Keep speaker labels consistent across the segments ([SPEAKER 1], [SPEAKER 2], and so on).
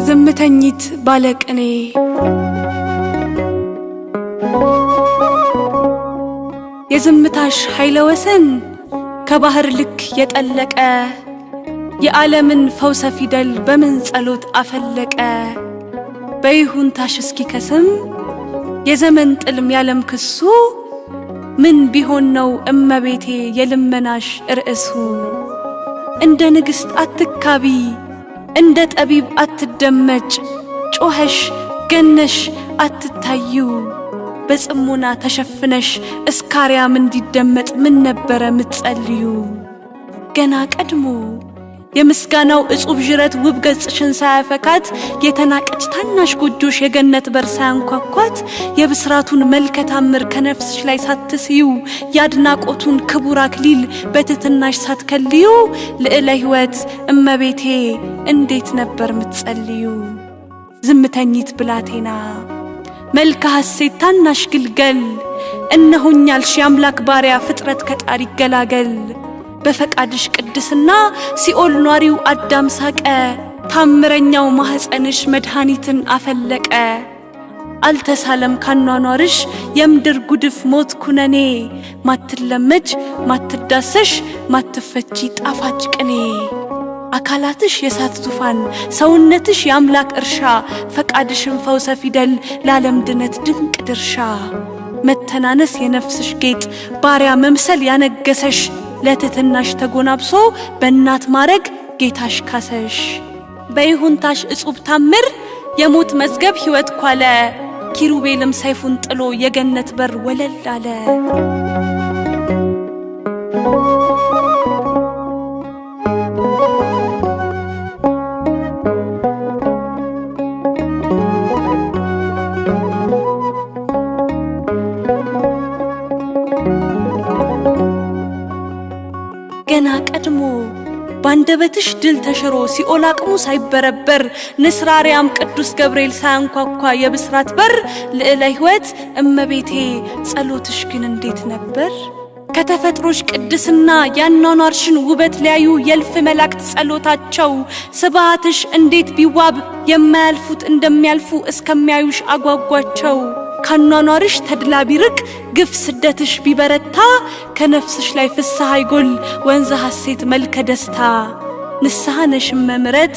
[SPEAKER 1] ዝምተኝት ባለቅኔ የዝምታሽ ኃይለ ወሰን ከባህር ልክ የጠለቀ፣ የዓለምን ፈውሰ ፊደል በምን ጸሎት አፈለቀ? በይሁንታሽ እስኪከስም የዘመን ጥልም ያለም ክሱ፣ ምን ቢሆን ነው እመቤቴ የልመናሽ ርዕሱ? እንደ ንግሥት አትካቢ፣ እንደ ጠቢብ አትደመጭ፣ ጮኸሽ ገነሽ አትታዩ፣ በጽሞና ተሸፍነሽ እስካርያም እንዲደመጥ ምን ነበረ ምትጸልዩ? ገና ቀድሞ የምስጋናው እጹብ ዥረት ውብ ገጽሽን ሳያፈካት፣ የተናቀች ታናሽ ጎጆሽ የገነት በር ሳያንኳኳት፣ የብስራቱን መልከ ታምር ከነፍስሽ ላይ ሳትስዩ፣ የአድናቆቱን ክቡር አክሊል በትሕትናሽ ሳትከልዩ፣ ልዕለ ሕይወት እመቤቴ እንዴት ነበር ምትጸልዩ? ዝምተኝት ብላቴና መልከ ሐሴት ታናሽ ግልገል፣ እነሆኛልሽ የአምላክ ባሪያ ፍጥረት ከጣር ይገላገል። በፈቃድሽ ቅድስና ሲኦል ኗሪው አዳም ሳቀ፣ ታምረኛው ማኅፀንሽ መድኃኒትን አፈለቀ። አልተሳለም ካኗኗርሽ የምድር ጉድፍ ሞት ኩነኔ፣ ማትለመጅ ማትዳሰሽ ማትፈቺ ጣፋጭ ቅኔ። አካላትሽ የእሳት ዙፋን ሰውነትሽ የአምላክ እርሻ፣ ፈቃድሽን ፈውሰ ፊደል ለዓለም ድነት ድንቅ ድርሻ። መተናነስ የነፍስሽ ጌጥ ባሪያ መምሰል ያነገሰሽ፣ ለትሕትናሽ ተጎናብሶ በእናት ማረግ ጌታሽ ካሰሽ። በይሁንታሽ እጹብ ታምር የሞት መዝገብ ሕይወት ኳለ፣ ኪሩቤልም ሰይፉን ጥሎ የገነት በር ወለል አለ። ገና ቀድሞ ባንደበትሽ ድል ተሽሮ ሲኦል አቅሙ ሳይበረበር፣ ንስር አርያም ቅዱስ ገብርኤል ሳያንኳኳ የብስራት በር፣ ልዕለ ሕይወት እመቤቴ ጸሎትሽ ግን እንዴት ነበር? ከተፈጥሮሽ ቅድስና ያኗኗርሽን ውበት ሊያዩ የእልፍ መላእክት ጸሎታቸው፣ ስብሐትሽ እንዴት ቢዋብ የማያልፉት እንደሚያልፉ እስከሚያዩሽ አጓጓቸው። ካኗኗርሽ ተድላ ቢርቅ ግፍ ስደትሽ ቢበረታ፣ ከነፍስሽ ላይ ፍስሐ ይጎል ወንዘ ሐሴት መልከ ደስታ። ንስሐ ነሽ እመ ምሕረት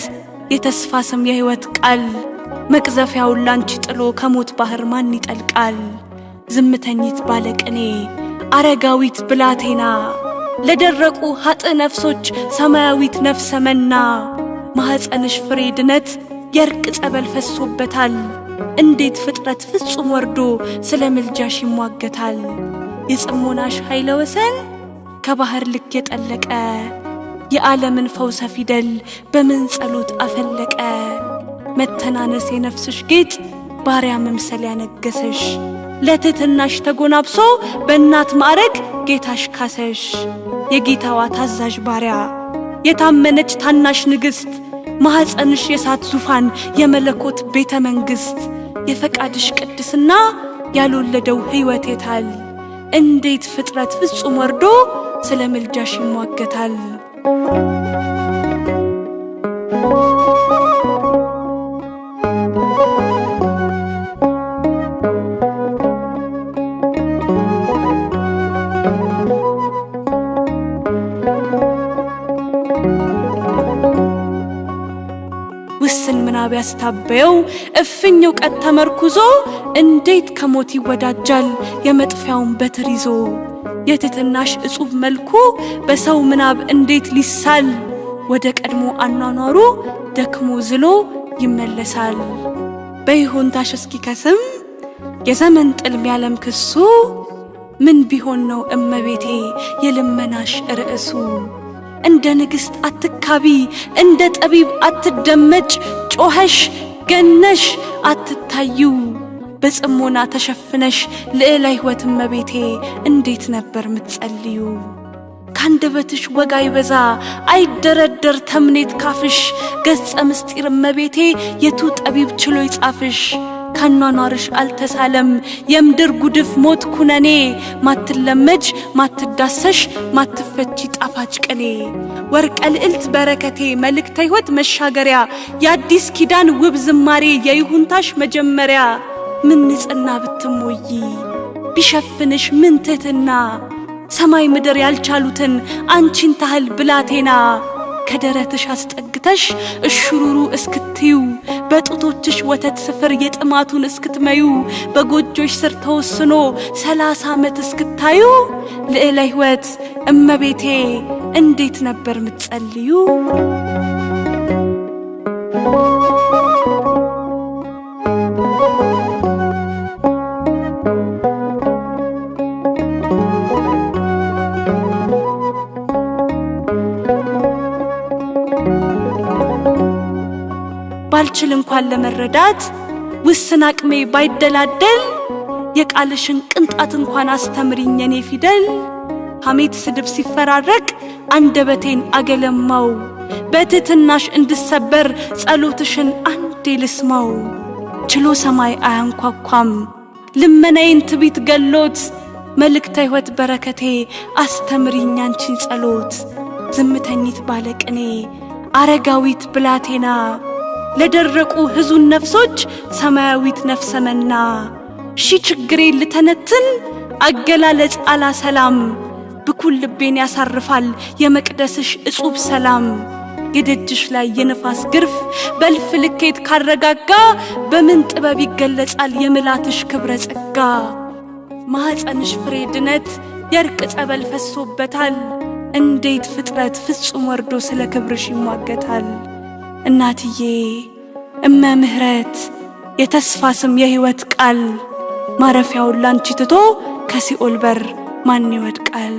[SPEAKER 1] የተስፋ ስም የሕይወት ቃል፣ መቅዘፊያውን ላንቺ ጥሎ ከሞት ባህር ማን ይጠልቃል? ዝምተኝት ባለቅኔ አረጋዊት ብላቴና፣ ለደረቁ ኃጥእ ነፍሶች ሰማያዊት ነፍሰ መና። ማኅፀንሽ ፍሬ ድነት የእርቅ ጸበል ፈሶበታል። እንዴት ፍጥረት ፍጹም ወርዶ ስለ ምልጃሽ ይሟገታል? የጽሞናሽ ኃይለ ወሰን ከባህር ልክ የጠለቀ፣ የዓለምን ፈውሰ ፊደል በምን ጸሎት አፈለቀ? መተናነስ የነፍስሽ ጌጥ ባሪያ መምሰል ያነገሰሽ፣ ለትሕትናሽ ተጎናብሶ በእናት ማዕረግ ጌታሽ ካሰሽ። የጌታዋ ታዛዥ ባሪያ የታመነች ታናሽ ንግሥት፣ ማኅፀንሽ የእሳት ዙፋን የመለኮት ቤተ መንግሥት። የፈቃድሽ ቅድስና ያልወለደው ሕይወት የታል? እንዴት ፍጥረት ፍጹም ወርዶ ስለ ምልጃሽ ይሟገታል? ውስን ምናብ ያስታበየው እፍኝ እውቀት ተመርኩዞ፣ እንዴት ከሞት ይወዳጃል የመጥፊያውን በትር ይዞ? የትሕትናሽ እጹብ መልኩ በሰው ምናብ እንዴት ሊሳል? ወደ ቀድሞ አኗኗሩ ደክሞ ዝሎ ይመለሳል። በይሁንታሽ እስኪከስም የዘመን ጥልም ያለም ክሱ፣ ምን ቢሆን ነው እመቤቴ የልመናሽ ርዕሱ? እንደ ንግሥት አትካቢ፣ እንደ ጠቢብ አትደመጭ፣ ጮኸሽ ገነሽ አትታዩ፣ በጽሞና ተሸፍነሽ ልዕለ ሕይወት እመቤቴ እንዴት ነበር ምትጸልዩ? ካንደበትሽ ወግ አይበዛ አይደረደር ተምኔት ካፍሽ፣ ገጸ ምስጢር እመቤቴ የቱ ጠቢብ ችሎ ይጻፍሽ። ካኗኗርሽ አልተሳለም የምድር ጉድፍ ሞት ኩነኔ፣ ማትለመጅ ማትዳሰሽ ማትፈቺ ጣፋጭ ቅኔ። ወርቀ ልዕልት በረከቴ መልእክተ ሕይወት መሻገሪያ፣ የአዲስ ኪዳን ውብ ዝማሬ የይሁንታሽ መጀመሪያ። ምን ንጽሕና ብትሞይ ቢሸፍንሽ ምን ትሕትና፣ ሰማይ ምድር ያልቻሉትን አንቺን ታህል ብላቴና። ከደረትሽ አስጠግተሽ እሹሩሩ እስክትዩ፣ በጡቶችሽ ወተት ስፍር የጥማቱን እስክትመዩ፣ በጎጆሽ ስር ተወስኖ 30 ዓመት እስክታዩ፣ ልዕለ ሕይወት እመቤቴ እንዴት ነበር ምትጸልዩ? ባልችል እንኳን ለመረዳት ውስን አቅሜ ባይደላደል፣ የቃልሽን ቅንጣት እንኳን አስተምሪኝ የኔ ፊደል። ሐሜት ስድብ ሲፈራረቅ አንደበቴን አገለማው፣ በትሕትናሽ እንድሰበር ጸሎትሽን አንዴ ልስማው። ችሎ ሰማይ አያንኳኳም ልመናዬን ትቢት ገሎት፣ መልእክተ ሕይወት በረከቴ አስተምሪኝ አንቺን ጸሎት። ዝምተኝት ባለቅኔ አረጋዊት ብላቴና፣ ለደረቁ ሕዙን ነፍሶች ሰማያዊት ነፍሰ መና። ሺ ችግሬን ልተነትን አገላለጽ አላሰላም፣ ብኩን ልቤን ያሳርፋል የመቅደስሽ እጹብ ሰላም። የደጅሽ ላይ የነፋስ ግርፍ በልፍ ልኬት ካረጋጋ፣ በምን ጥበብ ይገለጻል የምላትሽ ክብረ ጸጋ? ማኅፀንሽ ፍሬ ድነት የእርቅ ጸበል ፈሶበታል። እንዴት ፍጥረት ፍጹም ወርዶ ስለ ክብርሽ ይሟገታል? እናትዬ እመ ምሕረት የተስፋ ስም የሕይወት ቃል፣ ማረፊያውን ላንቺ ትቶ ከሲኦል በር ማን ይወድቃል?